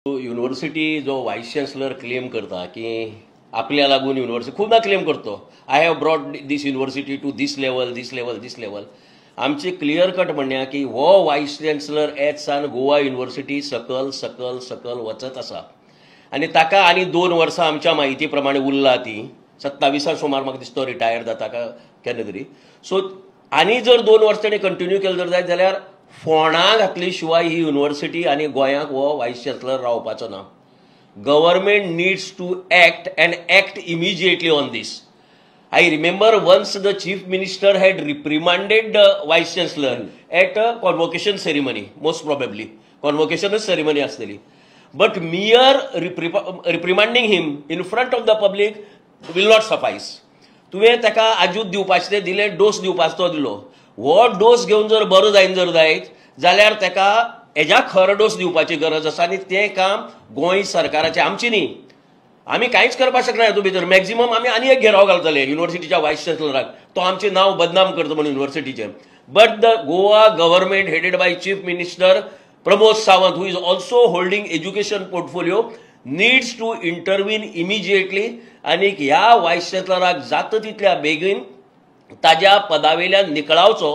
University जो voice chancellor claim करता की आपल्या लागून युनिव्हर्सिटी, खुबदां क्लेम करतो, "I have brought this university to this level, this level, this level." आमचे क्लियर कट म्हणणें की हो वायस चान्सलर येत सान गोवा युनिव्हर्सिटी सकल सकल सकल वचत आसा आनी ताका आनी 2 वर्सां आमच्या म्हायती प्रमाणे उरला. ती 27 सुमार म्हाका दिसता तो रिटायर जाता का केन्ना तरी. सो आनी जर 2 वर्सां ताणें कंटिन्यू केलें जर जायत जाल्यार फोंडा घातली शिवाय ही युनिव्हर्सिटी आनी गोंयाक हो वायस चान्सलर रावपाचो ना. Government needs to act and act immediately on this. I remember once the Chief Minister had reprimanded the Vice Chancellor at a convocation ceremony, most probably. Convocation ceremony आसतली. But mere reprimanding him in front of the public will not suffice. तुवें ताका आजूत दिवपाचें तें दिलें, dose दिवपाचो तो दिलो. हो डोस घेवन जर बरो जायन जर जायत जाल्यार ताका हेज्या खर डोस दिवपाची गरज आसा आनी तें काम गोंय सरकाराचें, आमची न्ही. आमी कांयच करपाक शकना हातूंत भितर. मॅक्झिमम आमी आनी एक घेराव घालतले युनिव्हर्सिटीच्या वायस चान्सलराक, तो आमचें नांव बदनाम करता म्हणून युनिव्हर्सिटीचें. But the Goa government, headed by Chief Minister Pramod Sawant, who is also holding education portfolio, needs to intervene immediately आनी ह्या वायस चान्सलराक जाता तितल्या बेगीन ताज्या पदावेल्यान निकळावचो.